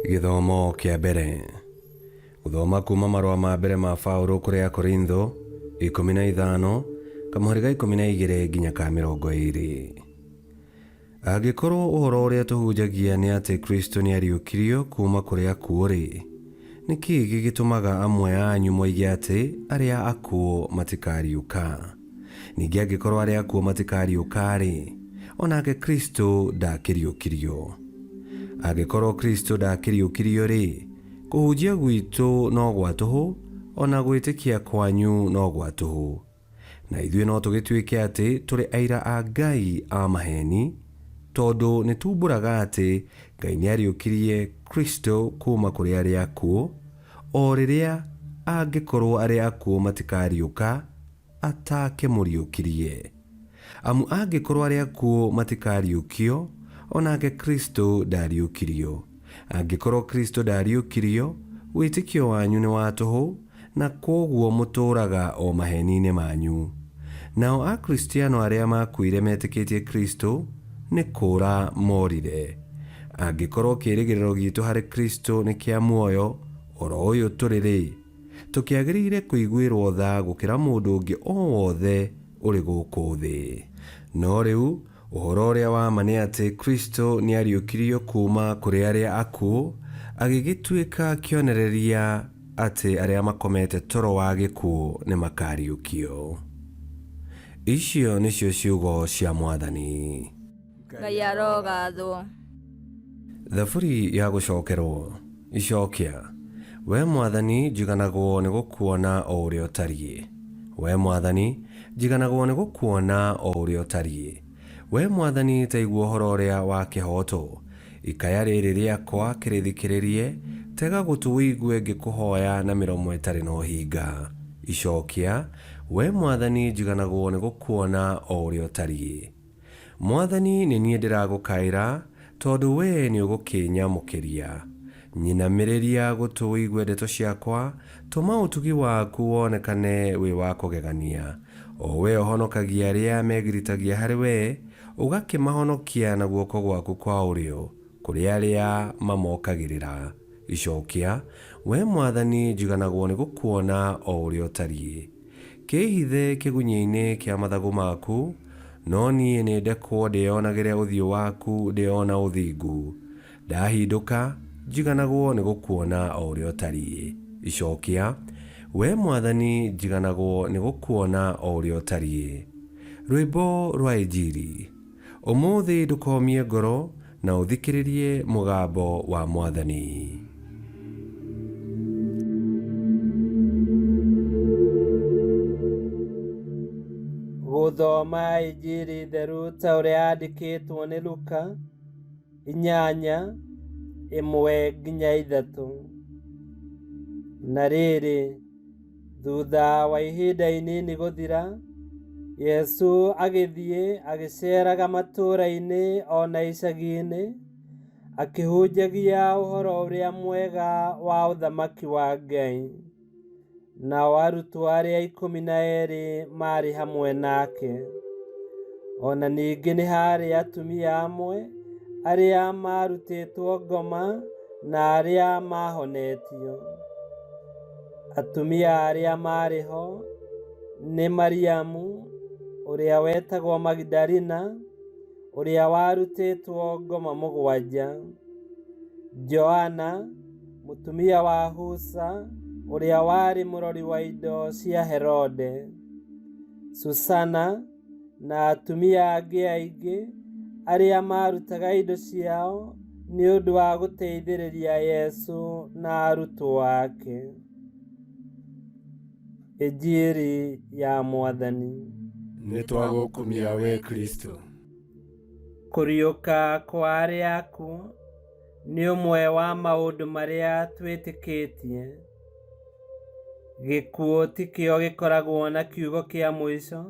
Gĩthomo kĩa mbere. Gũthoma kuma marũa ma mbere ma Paũlũ kũrĩ Akorintho 15 kamũhari ga 12 nginya ka 20. Angĩkorwo ũhoro ũrĩa tũhunjagia nĩ atĩ Kristo nĩariũkirio kuuma kũrĩ akuũ-rĩ, nĩ kĩĩ gĩgĩtũmaga amwe anyu moige atĩ arĩa akuũ matikariũka? Ningĩ angĩkorwo arĩa akuũ matikariũka-rĩ, o nake Kristo ndaakĩriũkirio. Angĩkorwo Kristo ndaakĩriũkirio-rĩ, kũhunjia gwitũ no gwa tũhũ, o na gwĩtĩkia kwanyu no gwa tũhũ. Na ithuĩ no tũgĩtuĩke atĩ tũrĩ aira a Ngai a maheeni, tondũ nĩtuumbũraga atĩ Ngai nĩariũkirie Kristo kuuma kũrĩ arĩa akuũ, o rĩrĩa angĩkorwo arĩa akuũ matikariũka, atakĩmũriũkirie. Amu angĩkorwo arĩa akuũ matikariũkio, o nake Kristo ndaariũkirio. Angĩkorwo Kristo ndaariũkirio, wĩtĩkio wanyu nĩ wa tũhũ, na kwoguo mũtũũraga o maheeni-inĩ manyu. Nao Akristiano arĩa maakuire metĩkĩtie Kristo nĩ kũũra moorire. Angĩkorwo kĩĩrĩgĩrĩro giitũ harĩ Kristo nĩ kĩa muoyo o ro ũyũ tũrĩ-rĩ, tũkĩagĩrĩire kũiguĩrwo tha gũkĩra mũndũ ũngĩ o wothe ũrĩ gũkũ thĩ. No rĩu ũhoro ũrĩa wa ma nĩ atĩ Kristo nĩariũkirio kuuma kũrĩ arĩa akuũ, agĩgĩtuĩka kĩonereria atĩ arĩa makomete toro wa gĩkuũ nĩmakariũkio. Icio nĩcio ciugo cia Mwathani. Ngai arogathwo. Thaburi ya gũcokerwo. Icokia. Wee Mwathani, njiganagwo nĩ gũkuona o ũrĩa ũtariĩ. Wee Mwathani, njiganagwo nĩ gũkuona o ũrĩa ũtariĩ. Wee Mwathani, ta igua ũhoro ũrĩa wa kĩhooto, ikaya rĩrĩ rĩakwa kĩrĩthikĩrĩrie, tega gũtũ ũigue ngĩkũhoya na mĩromo ĩtarĩ na ũhinga. Icokia. Wee Mwathani, njiganagwo nĩ gũkuona o ũrĩa ũtariĩ. Mwathani, nĩ niĩ ndĩragũkaĩra, tondũ wee nĩũgũkĩnyamũkĩria. Nyinamĩrĩria gũtũ ũigue ndeto ciakwa, tũma ũtugi waku wonekane wĩ wa kũgegania, o wee ũhonokagia arĩa megiritagia harĩ wee, ũgakĩmahonokia na guoko gwaku kwa ũrĩo kũrĩ arĩa mamokagĩrĩra. Icokia, Wee Mwathani, njiganagwo nĩ gũkuona o ũrĩa ũtariĩ. Kĩĩhithe kĩgunyĩ-inĩ kĩa mathagu maku, no niĩ nĩndekwo ndĩĩonagĩre ũthiũ waku ndĩ o na ũthingu. Ndahindũka, njiganagwo nĩ gũkuona o ũrĩa ũtariĩ. Icokia, Wee Mwathani, njiganagwo nĩ gũkuona o ũrĩa ũtariĩ. Rwĩmbo rwa Injiri. Ũmũthĩ ndũkomie ngoro na ũthikĩrĩrie mũgambo wa Mwathani. Gũthoma Injiri theru ta ũrĩa yandĩkĩtwo nĩ Luka 8:1-3. Na rĩrĩ, Thutha wa ihinda inini gũthira, Yesu agĩthiĩ agĩceeraga matũũra-inĩ o na icagi-inĩ, akĩhunjagia ũhoro ũrĩa mwega wa ũthamaki wa Ngai. Nao arutwo arĩa 12 maarĩ hamwe nake. O na ningĩ nĩ haarĩ atumia amwe arĩa maarutĩtwo ngoma na arĩa maahonetio. Atumia arĩa maarĩ ho nĩ Mariamu, ũrĩa wetagwo Magidalina, ũrĩa warutĩtwo ngoma mũgwanja, Joana, mũtumia wa Husa, ũrĩa warĩ mũrori wa indo cia Herode, Susana, na atumia angĩ aingĩ arĩa maarutaga indo ciao nĩ ũndũ wa gũteithĩrĩria Yesu na arutwo ake. Injiri ya Mwathani. Nĩ twagũkumia wee Kristo. Kũriũka kwa arĩa akuũ nĩ ũmwe wa maũndũ marĩa twĩtĩkĩtie. Gĩkuũ tikĩo gĩkoragwo na kiugo kĩa mũico.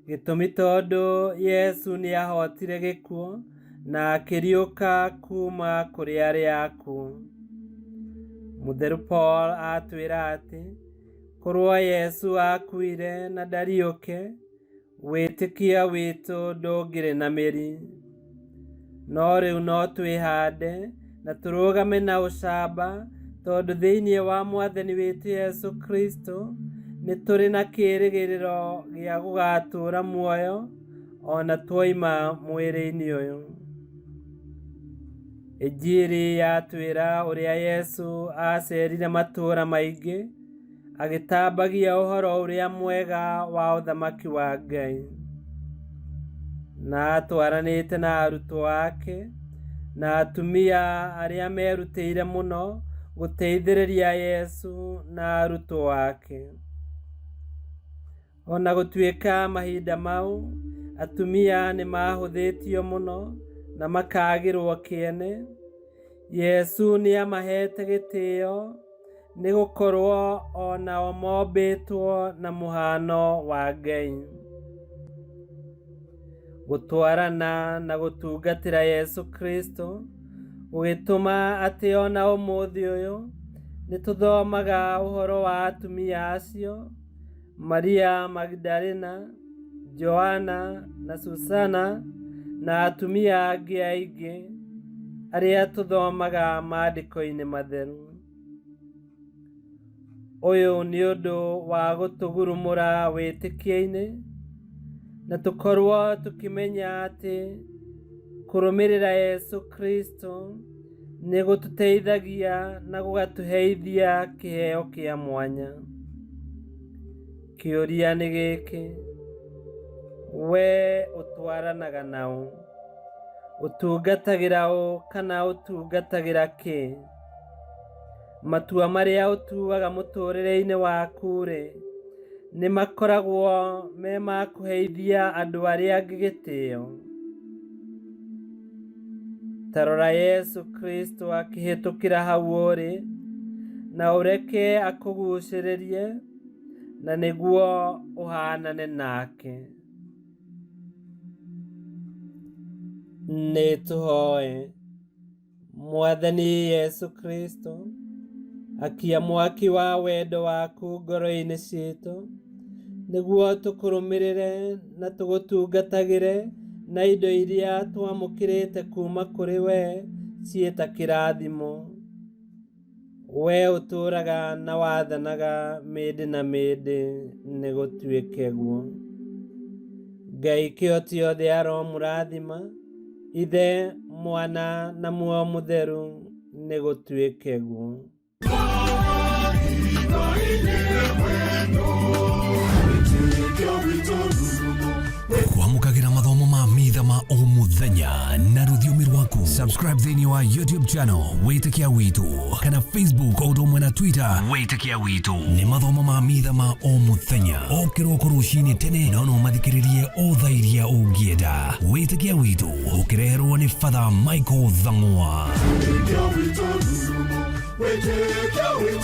Gĩtũmi tondũ Yesu nĩ ahotire gĩkuũ na akĩriũka kuma kũrĩ arĩa akuũ. Mũtheru Paul atwĩra atĩ korwo Yesu akuire na ndariũke, wĩtĩkia witũ ndũngĩrĩ na mĩri. No rĩu no twĩhande Na tũrũgame na ũcamba tondũ thĩinĩ wa Mwathani witũ Yesu Kristo nĩ tũrĩ na kĩĩrĩgĩrĩro gĩa gũgatũũra muoyo ona twoima mwĩrĩ-inĩ ũyũ. Injiri yatwĩra ũrĩa Yesu acerire matũũra maingĩ agĩtambagia ũhoro ũrĩa mwega wa ũthamaki wa Ngai. Na atwaranĩte na arutwo ake na atumia arĩa merutĩire mũno gũteithĩrĩria Yesu na arutwo ake. Ona gũtuĩka mahinda mau atumia nĩ mahũthĩtio mũno na makagĩrwo kĩene, Yesu nĩ amahete gĩtĩo nĩ gũkorwo onao mombĩtwo na mũhano wa Ngai. Gũtwarana na gũtungatĩra Yesu Kristo gũgĩtũma atĩ ona ũmũthĩ ũyũ nĩ tũthomaga ũhoro wa atumia acio, Maria Magdalena, Joana na Susana na atumia angĩ aingĩ arĩa tũthomaga maandĩko-inĩ matheru. Ũyũ nĩ ũndũ wa gũtũgurumũra wĩtĩkio-inĩ na tũkorwo tũkĩmenya atĩ kũrũmĩrĩra Yesu Kristo nĩ gũtũteithagia na gũgatũheithia kĩheo kĩa mwanya. Kĩũria nĩ gĩkĩ, we ũtwaranaga naũ? Ũtungatagĩra ũ kana ũtungatagĩra kĩ? Matua marĩa ũtuaga mũtũũrĩre-inĩ waku-rĩ, nĩ makoragwo me ma kũheithia andũ arĩa angĩ gĩtĩo? Ta rora Yesu Kristo akĩhĩtũkĩra hau ũrĩ, na ũreke akũgucĩrĩrie, na nĩguo ũhanane nake. Nĩ tũhoe. Mwathani Yesu Kristo, akia mwaki wa wendo waku ngoro-inĩ citũ, nĩguo tũkũrũmĩrĩre na tũgũtungatagĩre na indo iria twamũkĩrĩte kuma kũrĩ we ciĩ ta kĩrathimo. We ũtũũraga na wathanaga mĩndĩ na mĩndĩ, nĩ gũtuĩke guo. Ngai kĩhoti othe aromũrathima, Ithe, Mwana na Muoyo Mũtheru, nĩ gũtuĩke guo. Kwamũkagĩra mathomo ma mitha ma o mũthenya na rũthiomi rwaku. Subscribe thĩinĩ wa YouTube channel Wĩtĩkia Witũ kana Facebook o ũndũ ũmwe na Twitter Wĩtĩkia Witũ. Nĩ mathomo ma mitha ma o mũthenya o kĩroko rũcinĩ tene, no no mathikĩrĩrie o thaa iria ũngĩenda. Wĩtĩkia Witũ ũkĩreherwo nĩ Father Michael Thang'wa. Wĩtĩkia witũ rurumo, wĩtĩkia witũ.